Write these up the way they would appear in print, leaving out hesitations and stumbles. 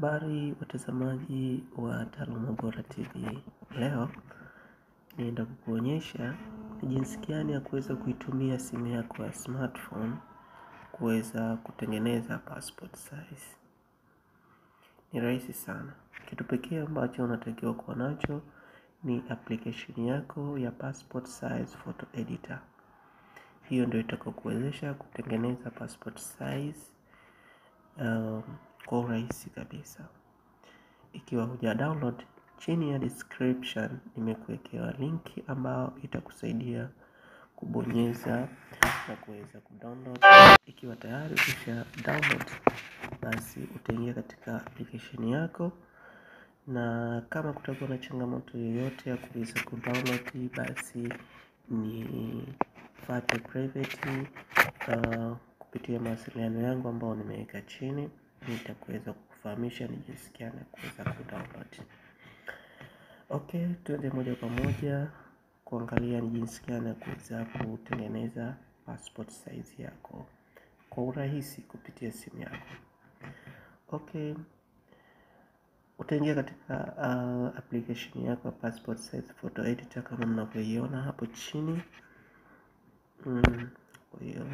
Habari watazamaji wa Taaluma Bora TV. Leo nienda kukuonyesha ni jinsi gani ya kuweza kuitumia simu yako ya smartphone kuweza kutengeneza passport size. Ni rahisi sana. Kitu pekee ambacho unatakiwa kuwa nacho ni application yako ya passport size photo editor. Hiyo ndio itakayokuwezesha kutengeneza passport size kwa urahisi kabisa. Ikiwa huja download, chini ya description nimekuwekea linki ambayo itakusaidia kubonyeza na kuweza kudownload. Ikiwa tayari ukisha download, basi utaingia katika application yako, na kama kutakuwa na changamoto yoyote ya kuweza kudownload, basi nifuate private kupitia mawasiliano yangu ambayo nimeweka chini, nitakuweza kukufahamisha ni jinsi gani kuweza kudownload. Okay, tuende moja kwa moja kuangalia ni jinsi gani kuweza kutengeneza passport size yako kwa urahisi kupitia simu yako. Okay, utaingia katika application yako ya passport size photo editor kama mnavyoiona hapo chini. Kwa hiyo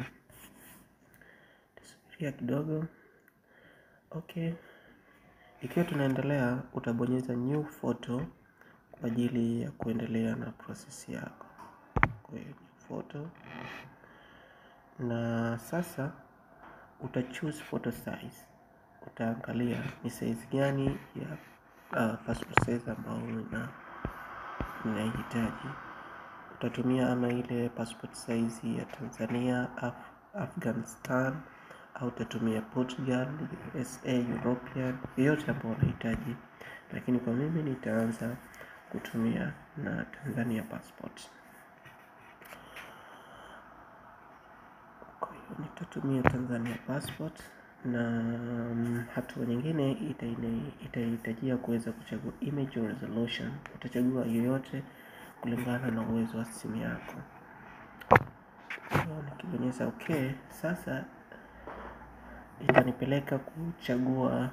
tusubiria kidogo. Okay, ikiwa tunaendelea, utabonyeza new photo kwa ajili ya kuendelea na process yako. Kwa hiyo new photo, na sasa uta choose photo size. Utaangalia ni size gani ya passport size ambayo unahitaji. Utatumia ama ile passport size ya Tanzania, Afghanistan, au utatumia Portugal, USA, European, yoyote ambayo unahitaji. Lakini kwa mimi nitaanza kutumia na Tanzania passport. Kwa hiyo nitatumia Tanzania passport, na hatua nyingine itahitajia kuweza kuchagua image resolution. Utachagua yoyote kulingana na uwezo wa simu yako. Kwa nikibonyeza okay, sasa itanipeleka kuchagua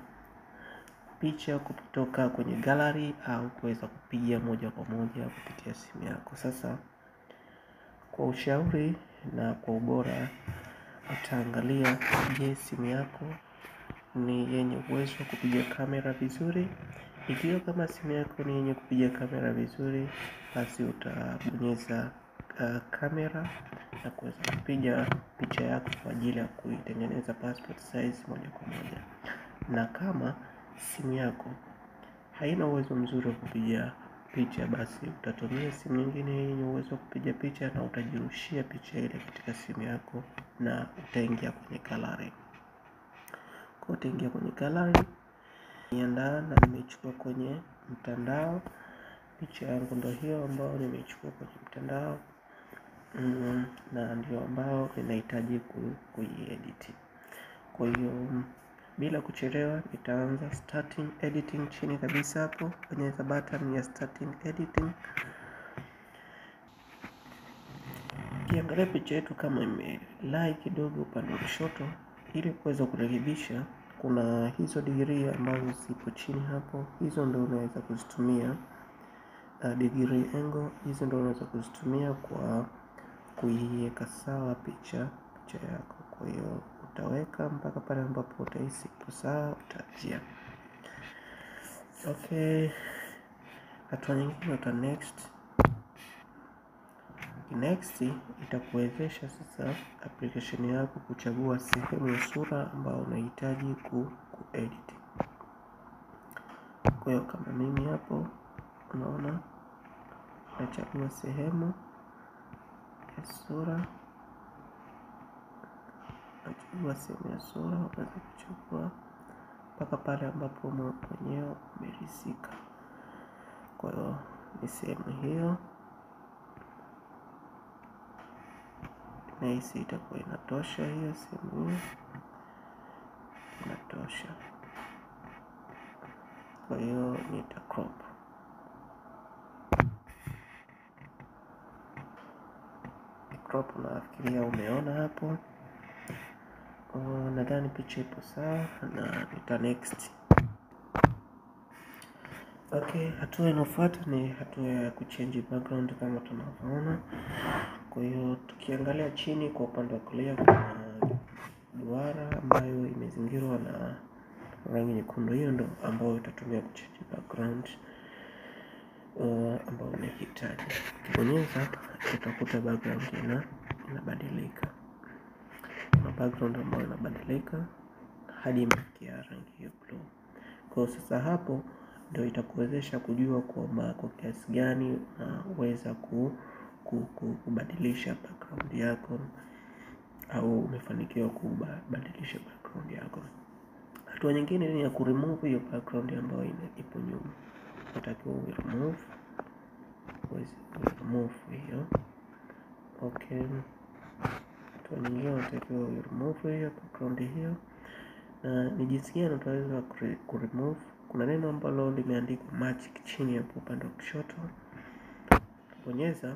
picha kutoka kwenye gallery au kuweza kupiga moja kwa moja kupitia simu yako. Sasa kwa ushauri na kwa ubora, utaangalia je, simu yako ni yenye uwezo wa kupiga kamera vizuri. Ikiwa kama simu yako ni yenye kupiga kamera vizuri, basi utabonyeza kamera na kuweza kupiga picha yako kwa ajili ya kuitengeneza passport size moja kwa moja. Na kama simu yako haina uwezo mzuri wa kupiga picha, basi utatumia simu nyingine yenye uwezo wa kupiga picha na utajirushia picha ile katika simu yako na utaingia kwenye gallery. Kwa utaingia kwenye gallery, niandaa na nimechukua kwenye mtandao. Picha yangu ndio hiyo ambayo nimechukua kwenye mtandao, na ndio ambayo ninahitaji kuiedit. Kwa hiyo bila kuchelewa nitaanza starting editing. Chini kabisa hapo bonyeza button ya starting editing. Kiangalia picha yetu kama imelai kidogo upande wa kushoto, ili kuweza kurekebisha, kuna hizo degree ambazo zipo chini hapo, hizo ndio unaweza kuzitumia. Degree angle hizo ndio unaweza kuzitumia kwa kuiweka sawa picha yako. Kwa hiyo utaweka mpaka pale ambapo utahisi ipo sawa, utaachia. Okay, hatua nyingine uta next. Next itakuwezesha sasa application yako kuchagua sehemu ya sura ambayo unahitaji kuedit. Kwa hiyo kama mimi hapo, unaona nachagua sehemu ya sura, nachagua sehemu ya sura, unaweza kuchagua mpaka pale ambapo mwenyewe umeridhika. Kwa hiyo ni sehemu hiyo, nahisi itakuwa inatosha. Hiyo sehemu hiyo inatosha. Kwa hiyo nita crop. Crop nafikiria umeona hapo. Nadhani picha ipo sawa na nita next. Okay, hatua inayofuata ni hatua ya kuchange background kama tunavyoona. Kwa hiyo tukiangalia chini kwa upande wa kulia kuna duara ambayo imezingirwa na rangi nyekundu. Hiyo ndo ambayo utatumia kuchange background ambayo unahitaji. Ukibonyeza utakuta background inabadilika. Kuna background ambayo inabadilika hadi imefikia rangi ya blue. Kwa sasa hapo ndio itakuwezesha kujua kwamba kwa kiasi gani unaweza kubadilisha background yako au umefanikiwa kubadilisha background yako. Hatua nyingine ni ya kuremove hiyo background ambayo ipo nyuma. Unatakiwa uremove, uweze kuremove hiyo. Okay. Hatua nyingine unatakiwa uremove hiyo background hiyo. Na ni jinsi gani utaweza kuremove? Kuna neno ambalo limeandikwa magic chini hapo upande wa kushoto. Bonyeza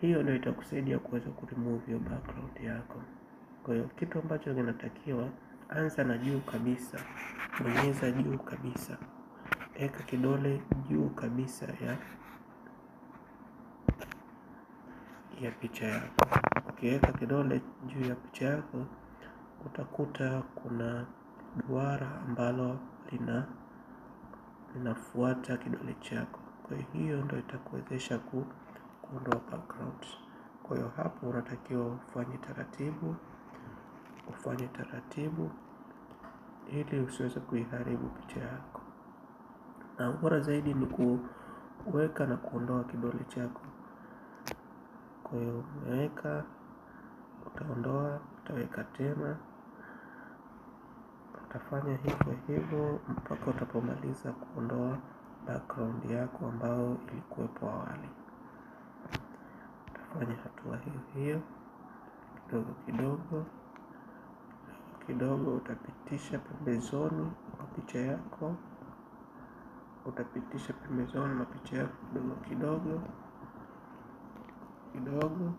hiyo, ndio itakusaidia kuweza kuremove hiyo background yako. Kwa hiyo kitu ambacho kinatakiwa, anza na juu kabisa, bonyeza juu kabisa, eka kidole juu kabisa ya picha yako. Ukiweka kidole juu ya picha yako utakuta kuna duara ambalo linafuata kidole chako. Kwa hiyo ndio itakuwezesha kuondoa background. Kwa hiyo hapo unatakiwa ufanye taratibu, ili usiweze kuiharibu picha yako. Na bora zaidi ni kuweka na kuondoa kidole chako. Kwa hiyo umeweka, utaondoa, utaweka tena, utafanya hivyo hivyo mpaka utapomaliza kuondoa background yako ambayo ilikuwepo awali. Utafanya hatua hiyo hiyo kidogo kidogo kidogo, utapitisha pembezoni mwa picha yako, utapitisha pembezoni mwa picha yako kidogo kidogo kidogo.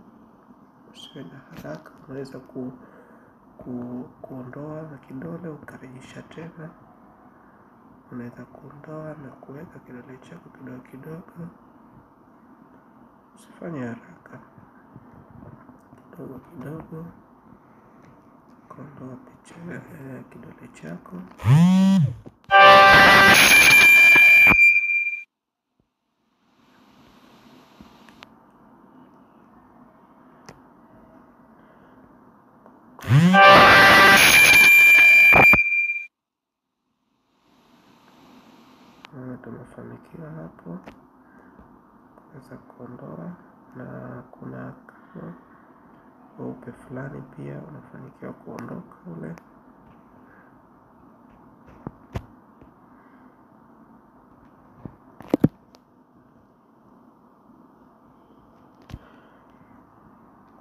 Usiwe na haraka, unaweza kuondoa na kidole ukarejesha tena. Unaweza kuondoa na kuweka kidole chako kidogo kidogo, usifanye haraka, kidogo kidogo kuondoa picha kidole chako. Tumefanikiwa hapo kuweza kuondoa, na kuna kama weupe fulani pia unafanikiwa kuondoka ule.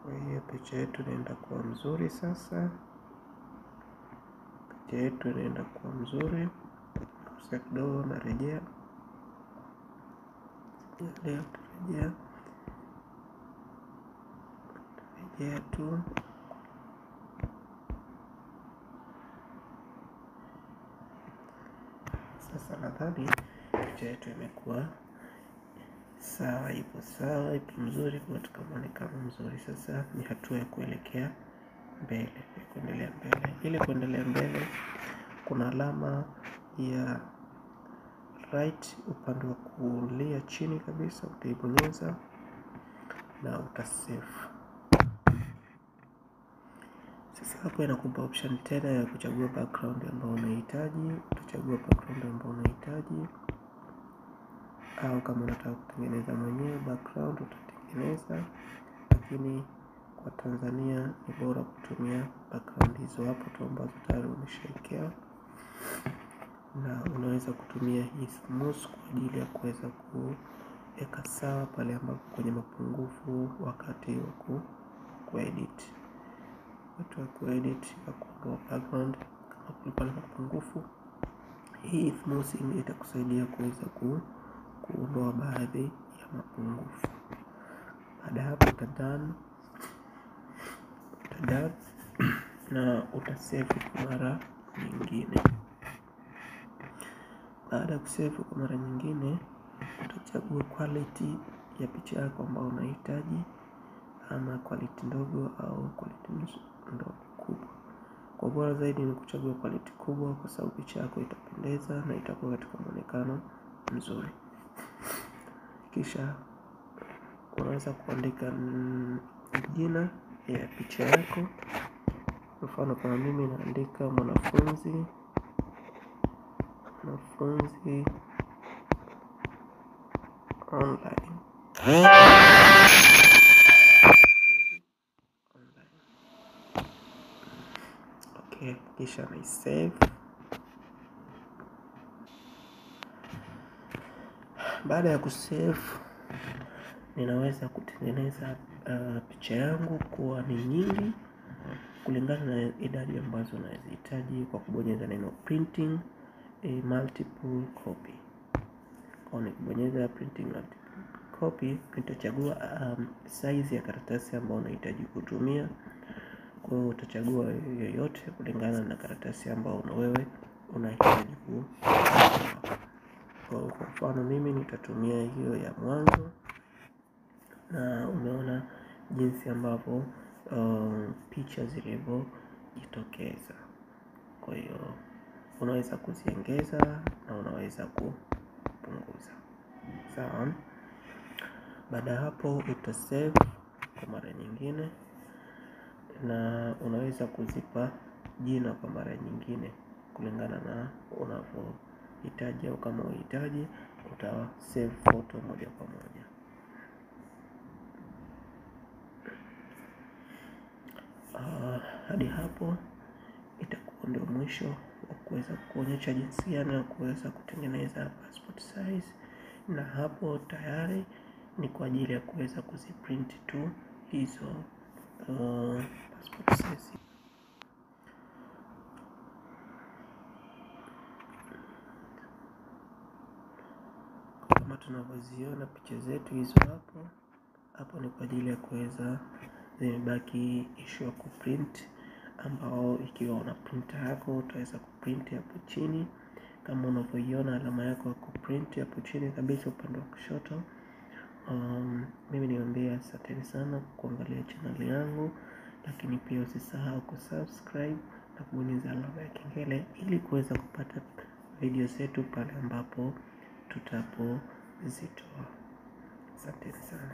Kwa hiyo picha yetu inaenda kuwa mzuri sasa. Picha yetu inaenda kuwa mzuri. Kusa kidogo narejea. Leo turejea. Rejea tu. Sasa nadhani picha yetu imekuwa sawa, ipo sawa, ipo mzuri katika muonekano mzuri. Sasa ni hatua ya kuelekea mbele, ya kuendelea mbele. Ili kuendelea mbele kuna alama ya right upande wa kulia chini kabisa, utaibonyeza na utasave. Sasa hapo inakupa option tena ya kuchagua background ambayo unahitaji. Utachagua background ambayo unahitaji, au kama unataka kutengeneza mwenyewe background utatengeneza, lakini kwa Tanzania ni bora kutumia background hizo hapo tu ambazo tayari umeshaekea. Na unaweza kutumia hii smooth kwa ajili ya kuweza kuweka sawa pale ambapo kwenye mapungufu wakati wa kuedit. Wakati wa kuedit na kuondoa background kama kulikuwa na mapungufu, hii smoothing itakusaidia kuweza kuondoa baadhi ya mapungufu. Baada hapo utadone na utasave mara nyingine. Baada ya kusave kwa mara nyingine, utachagua quality ya picha yako ambayo unahitaji, ama quality ndogo au quality ndogo kubwa. Kwa bora zaidi ni kuchagua quality kubwa, kwa sababu picha yako itapendeza na itakuwa katika muonekano mzuri. Kisha unaweza kuandika jina ya picha yako. Mfano kama mimi naandika mwanafunzi online. Okay, kisha na save. Baada ya kusave, ninaweza kutengeneza picha yangu kuwa ni nyingi kulingana na idadi ambazo nazihitaji kwa kubonyeza neno printing a multiple copy. Kwa nikibonyeza printing multiple copy, nitachagua size ya karatasi ambayo unahitaji kutumia. Kwa hiyo utachagua yoyote kulingana na karatasi ambayo wewe unahitaji kutumia. Kwa mfano mimi nitatumia hiyo ya mwanzo, na umeona jinsi ambavyo picha zilivyojitokeza. Kwa hiyo unaweza kuziongeza na unaweza kupunguza. Sawa. Baada hapo utasave kwa mara nyingine, na unaweza kuzipa jina kwa mara nyingine kulingana na unavyohitaji, au kama unahitaji uta save photo moja kwa moja. Hadi hapo itakuwa ndio mwisho wa kuweza kuonyesha jinsi gani ya kuweza kutengeneza passport size, na hapo tayari ni kwa ajili ya kuweza kuziprint tu hizo passport size. Kama tunavyoziona picha zetu hizo hapo, hapo ni kwa ajili ya kuweza, zimebaki issue ya kuprint, ambao ikiwa una printer yako utaweza kuprint hapo chini kama unavyoiona alama yako ya kuprint hapo chini kabisa upande wa kushoto. Mimi niwaambie asanteni sana kuangalia channel yangu, lakini pia usisahau kusubscribe na kubonyeza alama ya kengele ili kuweza kupata video zetu pale ambapo tutapozitoa. Asanteni sana.